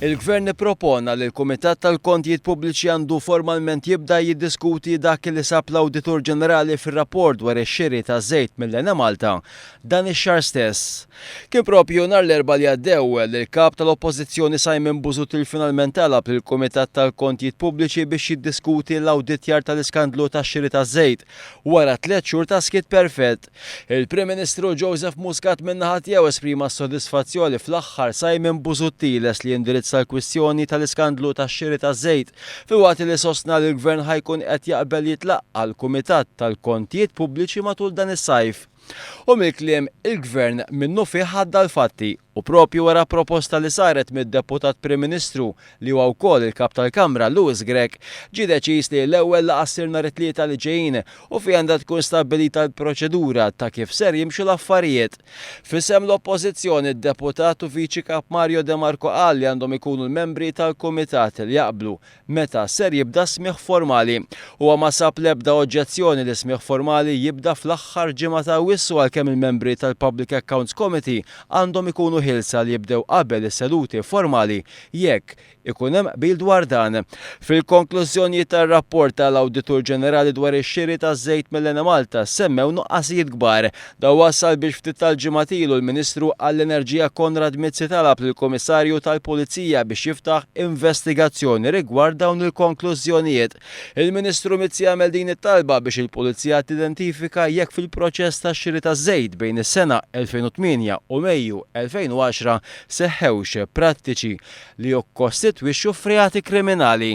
Il-Gvern ippropona li l-Kumitat tal-Kontijiet Pubbliċi għandu formalment jibda jiddiskuti dak li sab l-Awditur Ġenerali fir-rapport dwar ix-xiri ta' żejt mill-Enemalta dan ix-xahar stess. Kien proprju nhar l-Erbgħa li għaddew li l-Kap tal-Oppożizzjoni Simon Busuttil finalment talab lill-Kumitat tal-Kontijiet Pubbliċi biex jiddiskuti l-awditjar tal-iskandlu tax-xiri taż-żejt wara tlett xhur ta' skiet perfett. Il-Prim Ministru Joseph Muscat min-naħa tiegħu esprima s-sodisfazzjon li fl-aħħar Simon Busuttil lest li jindirizza l-kwistjoni tal-iskandlu tax-xiri taż-żejt, filwaqt li sostna li l-Gvern ħa jkun qed jaqbel jitlaqqa' l-Kumitat tal-Kontijiet Pubbliċi matul dan is-sajf. U mill-kliem il-Gvern minnufih għadda l-fatti, u proprju wara proposta li saret mid-Deputat Prim Ministru li huwa wkoll il-Kap tal-Kamra Louis Grech, ġie deċiż li l-ewwel laqgħa ssir nhar it-Tlieta li ġejjin u fiha għandha tkun stabbilita l-proċedura ta' kif ser jimxu l-affarijiet. F'isem l-Oppożizzjoni, d-Deputat u Viċi Kap Mario De Marco qal li għandhom ikunu l-membri tal-Kumitat li jaqblu meta ser jibda s-smigħ formali. Huwa ma sab l-ebda oġġezzjoni li s-smigħ formali jibda fl-aħħar ġimgħa ta' Awwissu għalkemm il-membri tal-Public Accounts Committee għandhom ikunu ħielsa li jibdew qabel is-seduti formali jekk ikun hemm qbil dwar dan. Fil-konklużjonijiet tar-rapport tal-Awditur Ġenerali dwar ix-xiri taż-żejt mill-Enemalta ssemmew nuqqasijiet kbar. Dan wassal biex ftit tal-ġimgħat ilu l-Ministru għall-Enerġija Konrad Mizzi talab lill-Kummissarju tal-Pulizija biex jiftaħ investigazzjoni rigward dawn il-konklużjonijiet. Il-Ministru Mizzi għamel din it-talba biex il-Pulizija tidentifika jekk fil-proċess tax-xiri taż-żejt bejn is-sena 2008 u Mejju 2010 seħħewx prattiċi li jikkostitwixxu f'reati kriminali.